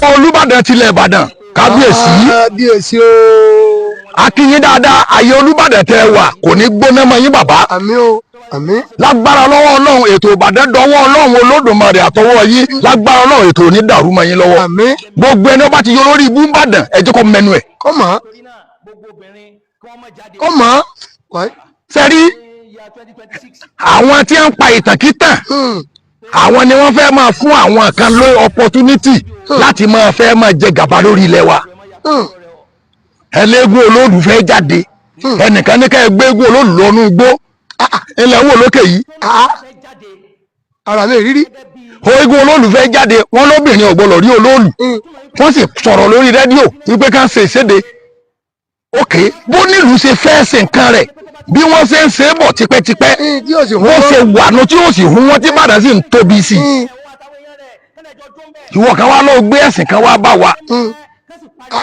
Olúbàdàn tilẹ̀ Ìbàdàn, kábíyèsí. Kábíyèsí o. Akínyín dáadáa. Àyè Olúbàdàn tẹ wà kò ní gbóná mọ́ yín, bàbá. Àmín o, àmín. Lágbára lọ́wọ́ Ọlọ́run, ètò Ìbàdàn dọwọ́ Ọlọ́run Olódùmarè àtọwọ́ yín. Lágbára Ọlọ́run, ètò ò ní dàrú mọ́ yín lọ́wọ́. Àmín. Gbogbo ẹni ó bá ti yọ lórí ibú Ìbàdàn, ẹ jẹ́ kó mẹnu ẹ̀. Kọ́ mọ́, kọ́ mọ́ wáyé. Sẹ́rí àwọn tí ń pa ìtànkítàn, àwọn ni wọ́n fẹ́ máa fún àwọn kan ló opportunity láti máa fẹ́ máa jẹ gàba lórí ilẹ̀ wa. Ẹlẹ́gùn olóòlù fẹ́ jáde, ẹnìkan ní ká ẹ gbégún olóòlù lọ́nú igbó ilẹ̀ wò lókè yìí. Ah, ara mi rírí. Eégún olóòlù fẹ́ jáde, wọ́n lóbìnrin ò gbọ́dọ̀ rí olóòlù. Wọ́n sì sọ̀rọ̀ lórí rédíò wípé ká ń ṣe ìséde. Òkè bó nílùú ṣe fẹ́ ṣe nǹkan rẹ̀, bí wọ́n ṣe ń ṣe é bọ̀ tipẹ́tipẹ́, tí yóò sì hún. Wọ́n ṣe wà ní tí yóò sì hún wọn tí Ìbàdàn sì ń tóbi sí i. Ìwọ kan wá lọ gbé ẹ̀sìn kan wá bá wa.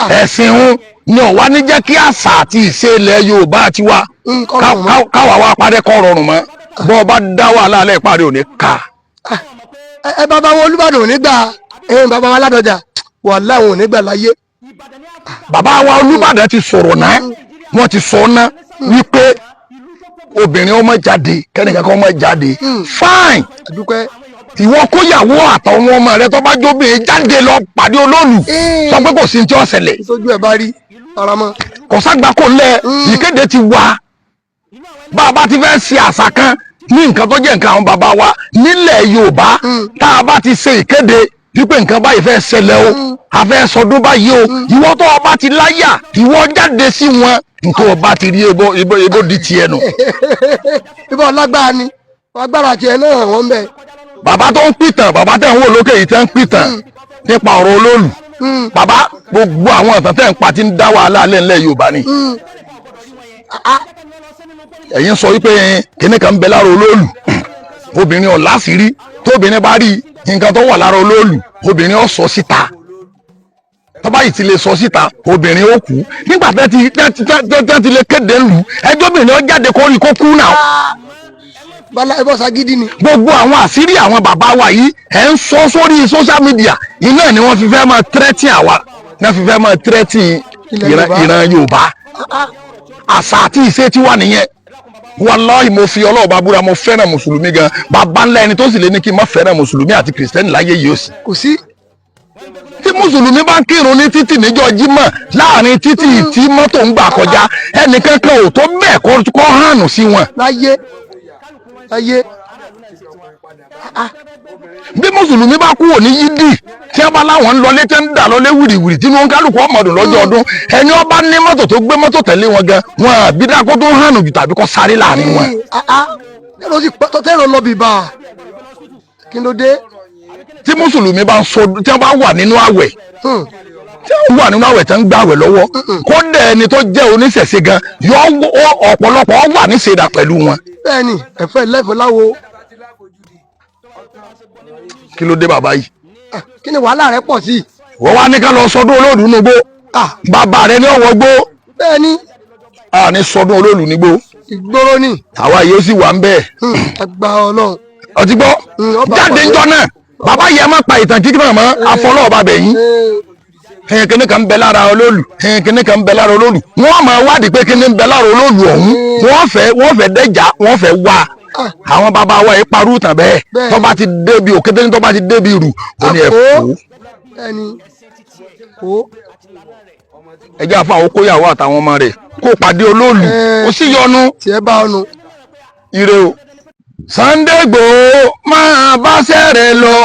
Ẹ̀sìn ń ni ò wá ní jẹ́ kí àṣà àti ìṣe ilẹ̀ Yorùbá tiwa kọ́ rọrùn mọ́. káwa wá parẹ́ kọ́ rọrùn mọ́. Bọ́ ọ bá dá wàhálà alẹ́ parí ò ní ká. Ẹ bàbá wa Olúbàdàn ò ní gbà. Ẹ bàbá wa Ládọjà, wàláhì, wọn ò ní gbà láyé. Bàbá wa Olúbàdàn ti sọ̀rọ̀ náà, wọ́n ti sọ ná wípé obìnrin ọmọ jáde, kẹ́nìkan kan ọmọ jáde, fine. Àdúpẹ́. Ìwọ kóyàwó àtàwọn ọmọ rẹ tó bá jóbìnrin jáde lọ pàdé olóòlù, sọ pé kò sí ní tí ó ṣẹlẹ̀. Sójú ẹ bá rí faramọ́. Kò ságbá kò lẹ. Ìkéde ti wà. Bá a bá ti fẹ́ ṣe àṣà kan ní nǹkan tó jẹ́ nǹkan àwọn bàbá wa nílẹ̀ Yorùbá, tá a bá ti ṣe ìkéde wípé nǹkan báyìí fẹ́ ṣẹlẹ̀ o, a fẹ́ sọdún báyìí o, ìwọ tó o bá ti láyà, ìwọ jáde sí wọn. Nǹkan o bá ti rí ebo ebo ebo di tiẹ̀ nù. Ibà lágbára ni agbára tiẹ̀ náà hàn wọ́n bẹ́ẹ̀. Bàbá tó ń pìtàn, bàbá tẹ̀ ń wò lókè yìí tẹ́ ń pìtàn nípa ọ̀rọ̀ olóòlù, bàbá, gbogbo àwọn ìtàn tẹ̀ ń pa ti ń dá wàhálà alẹ́ ńlẹ̀ Yorùbá ni. Ẹ̀yin sọ wípé kíní kan ń bẹ lára olóòlù, obìnrin ọ̀ láṣìírí. Tóbìnrin bá rí nǹkan tó wà lára olóòlù, obìnrin ó sọ síta. Tó bá yìí ti lè sọ síta, obìnrin ó kú. Nígbà tẹ́ ti lè kéde lù ẹjọ́, obìnrin ó jáde kó rí kó kú náà. Bala ibà sagídí ni. Gbogbo àwọn àṣírí àwọn bàbá wa yìí ẹ̀ ń sọ sórí social media, iná ni wọ́n fi fẹ́ máa threaten àwa náà, fi fẹ́ máa threaten Ilẹ̀ Yorùbá. Ìran Yorùbá, àṣà àti ìṣe tiwa nìyẹn. Wàláhì, mo fi Ọlọ́ọ̀bá búra, mo fẹ́ràn mùsùlùmí gan. Bàbá ńlá ẹni tó sì lé ní kí n má fẹ́ràn mùsùlùmí àti kìrìsìtẹ́nì láyé yìí ó sì. Kò sí. Tí mùsùlùmí bá ń kírun ní títì níjọ́ Jímọ̀, láàrin títì tí mọ́tò ń gbà kọjá, ẹnìkan kan ò tó bẹ́ẹ̀ kó hànù sí wọn. Láyé láyé. Bí mùsùlùmí bá kúrò ní yídì, tí wọ́n bá láwọn ń lọlé, tí ń dà lọlé wìrìwìrì, tí wọ́n ń kálukú ọmọdún lọ́jọ́ ọdún, ẹni ó bá ní mọ́tò tó gbé mọ́tò tẹ̀lé wọn gan, wọn àbí dákó tó hànù jù tàbí kó sáré láàrin wọn. Tẹ́rọ sì pẹ́ tẹ́rọ lọ bìbà, kí ló dé? Tí mùsùlùmí bá ń sọ, tí wọ́n bá wà nínú àwẹ̀, tí wọ́n wà nínú àwẹ̀ tí wọ́n ń gbà àwẹ̀ lọ́wọ́, kódà ẹni tó jẹ́ oníṣẹ̀ṣe gan yọ, ọ̀pọ̀lọpọ̀ wà níṣẹ̀dá pẹ̀lú wọn. Bẹ́ẹ̀ni, ẹ̀fọ́ ẹlẹ́fọ́ láwo. Kí ló dé, bàbá yìí? Ah, kí ni wàhálà rẹ pọ̀ sí? Wọ́n wá ní ká lọ sọdún olóòlù nígbó. Bàbá rẹ ní ọ̀wọ́ gbó. Bẹ́ẹ̀ni. A ní sọdún olóòlù nígbó. Ìgboro ni. Àwa yìí ó sì wà ń bẹ́ẹ̀. Àgbà Ọlọ́run. Ọtí gbọ́. Ọba jáde pàdé. Ńjọ́ náà, bàbá yìí, ẹ má pa ìtàn kíkí náà mọ́ àfọlọ́ọ̀bá bẹ̀ yín. Ẹ̀hìn, kíní kan ń bẹ lára olóòlù, ẹ̀hìn, kíní kan ń bẹ lára olóòlù. Wọ́n máa wádìí pé kíní ń bẹ lára olóòlù ọ̀hún. Wọ́n fẹ́ dẹ́jà, wọ́n fẹ́ wá. Àwọn bàbá wa yìí parú tàn bẹ́ẹ̀. Tó bá ti débi òkété ní, tó bá ti débi rù, ó ní ẹ̀fọ́. Bẹ́ẹ̀ni kó. Ẹjẹ́ àfa àwọn kóyàwó àtàwọn ọmọ rẹ̀ kó pàdé olóòlù. Ó sì yọnu. Tiẹ̀ bá ọnu. Ire o. Sunday Igboho, máa báṣẹ́ rẹ̀ lọ.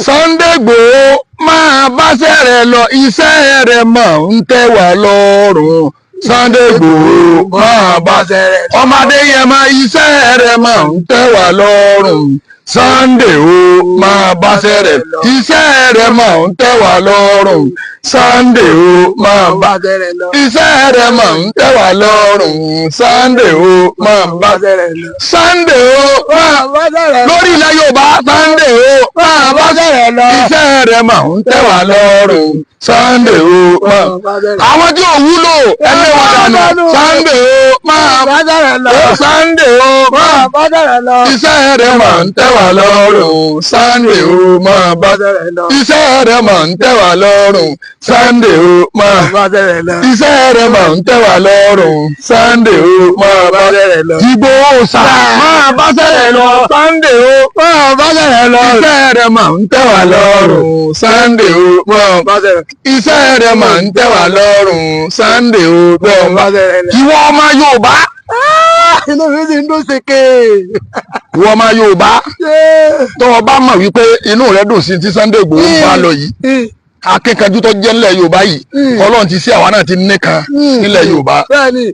Sunday Igboho, máa báṣẹ́ rẹ̀ lọ. Iṣẹ́ rẹ̀ mọ̀ ń tẹ́ wá lọ́rùn. Sunday Igboho, máa báṣẹ́ rẹ̀ lọ. Ọmọdé yẹn máa iṣẹ́ rẹ̀ mọ̀ ń tẹ́ wá lọ́rùn. Sunday o, máa báṣẹ́ rẹ̀, iṣẹ́ rẹ̀ mọ̀ ń tẹ́ wá lọ́rùn. Sunday o, máa bá rẹ̀ lọ. Iṣẹ́ rẹ̀ mọ̀ ń tẹ́ wá lọ́rùn. Sunday o, máa bá rẹ̀ lọ. Sunday o, máa báṣẹ́ rẹ̀ lọ. Lórí ilẹ̀ Yorùbá, Sunday o, máa bá rẹ̀ lọ. Iṣẹ́ rẹ̀ mọ̀ ń tẹ́ wá lọ́rùn. Sunday o, máa àwọn tí ò wúlò, ẹgbẹ́ wọn dànù. Sunday o, máa báṣẹ́ rẹ̀ lọ. Sunday o, máa báṣẹ́ rẹ̀ lọ. Iṣẹ́ rẹ̀ mọ̀ ń tẹ́ wá lọ́rùn. Sunday o, máa bá iṣẹ́ rẹ̀ máa ń tẹ́ wá lọ́rùn. Sunday o, máa iṣẹ́ rẹ̀ máa ń tẹ́ wá lọ́rùn. Sunday o, máa bá Ìgbòho sà máa bá sẹ́rẹ̀ lọ. Sunday o, máa bá sẹ́rẹ̀ lọ. Iṣẹ́ rẹ̀ máa ń tẹ́ wá lọ́rùn. Sunday o, máa bá iṣẹ́ rẹ̀ máa ń tẹ́ wá lọ́rùn. Sunday o, máa bá ìwọ ọmọ Yorùbá. Inú mi sì ń dún ṣèké. Ìwọ ọmọ Yorùbá, tó o bá mọ̀ wípé inú rẹ dùn sí ti Sunday Igboho ń bá lọ yìí, akínkanjú tó jẹ́ nílẹ̀ Yorùbá yìí, Ọlọ́run ti sí àwa náà ti nìkan nílẹ̀ Yorùbá. Bẹ́ẹ̀ni,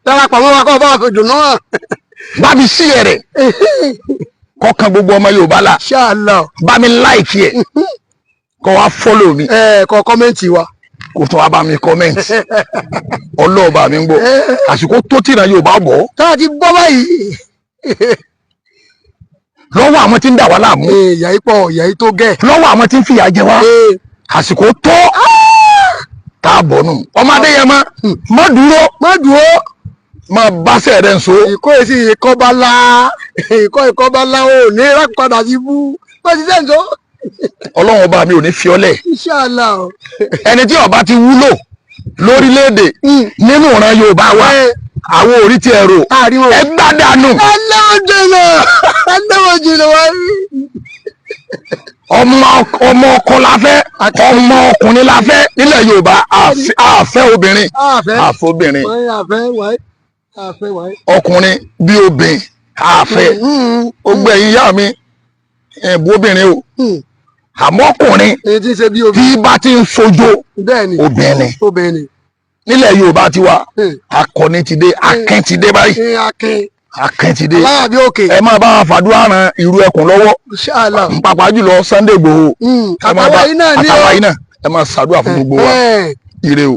darapọ̀ mọ́ wa kọ́ bá wa fi dùn náà. Bá mi sí ẹ̀ rẹ̀ kọ́kan gbogbo ọmọ Yorùbá la. Inshallah. Bá mi like ẹ̀, kọ́ wa follow mi. Ẹ kọ comment wa. Kò tún wá bá mi comment. Ọlọ́ọ̀bà mi ń gbọ́, àsìkò tó tìrà Yorùbá bọ̀. Tá a ti bọ́ báyìí. Lọ́wọ́ àwọn tí ń dà wá láàmú. Ìyà yìí pọ̀, ìyà yìí tó gẹ̀. Lọ́wọ́ àwọn tí ń fìyà jẹ wá, àsìkò tó tá a bọ̀ nù. Ọmọ Adéyẹmọ, má dúró. Má dúró. Má báṣẹ̀ rẹ̀ ń so. Ìkó èsì ìkọ́bálá, ìkọ́ ìkọ́bálá ò ní rápadà sí bú wọ́n ti sẹ́ǹtọ́. Ọlọ́run ọba mi ò ní fi ọ́ lẹ̀. Inshallah. Ẹni tí ó bá ti wúlò lórílẹ̀‐èdè nínú ìran Yorùbá wa, àwọn orí ti ẹ̀rọ ẹ gbádànù. Ẹlẹ́wọ̀n jìnnà, ẹlẹ́wọ̀n jìnnà wá rí. Ọmọ ọkọ la fẹ́, ọmọ ọkùnrin la fẹ́ nílẹ̀ Yorùbá. Àfẹ́ obìnrin, àfẹ́ obìnrin. Ọkùnrin bí obìnrin àfẹ́. Ó gbẹ̀yìn yá mi ẹ̀bù obìnrin o, àmọ́ ọkùnrin tí bá ti ń sojo obìnrin nílẹ̀ Yorùbá ti wa. Akọni ti dé, akin ti dé báyìí, akin ti dé. Ẹ máa bá wa fàdúrà ran ìlú ẹkùn lọ́wọ́, pàápàá jùlọ Sunday Igboho. Àtàwa yìí náà ẹ máa ṣàdúrà fún gbogbo wa. Ire o.